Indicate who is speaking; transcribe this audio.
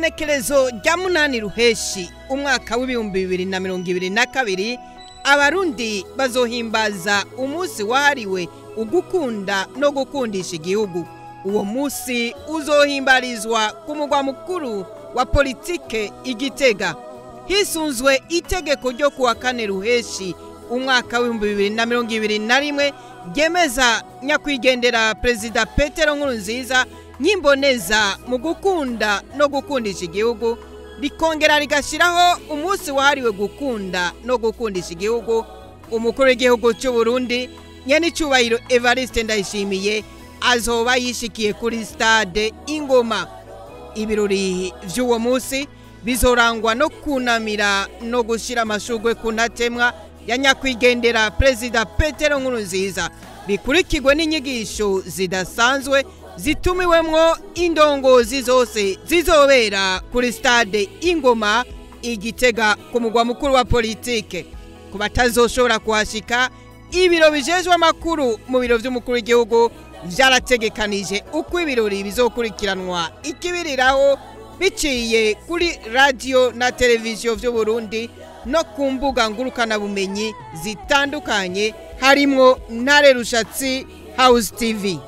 Speaker 1: Igenekerezo rya 8 Ruheshi umwaka w'2022, Abarundi bazohimbaza umunsi wahariwe ugukunda no gukundisha igihugu. Uwo munsi uzohimbarizwa ku mugwa mukuru wa politike Igitega, hisunzwe itegeko ryo kuwa 4 Ruheshi umwaka w'2021 ryemeza nyakwigendera Perezida Petero Nkurunziza nyimboneza mu gukunda no gukundisha igihugu, rikongera rigashiraho umunsi wahariwe gukunda no gukundisha igihugu. Umukuru w'igihugu cy'u Burundi Nyenicubahiro Evariste Ndayishimiye azoba yishikiye kuri stade Ingoma. Ibirori vy'uwo munsi bizorangwa no kunamira no gushira amashugwe ku ntatemwa ya nyakwigendera Perezida Petero Nkurunziza, bikurikirwe n'inyigisho zidasanzwe zitumiwemwo indongozi zose zizobera kuri stade Ingoma Igitega ku mugwa mukuru wa politike. Ku batazoshobora kuhashika, ibiro bijejwe amakuru mu biro vy'umukuru w'igihugu vyarategekanije uko ibirori bizokurikiranwa ikibiriraho biciye kuri radio na televiziyo vy'u Burundi no ku mbuga ngurukanabumenyi zitandukanye, harimwo Ntare Rushatsi House TV.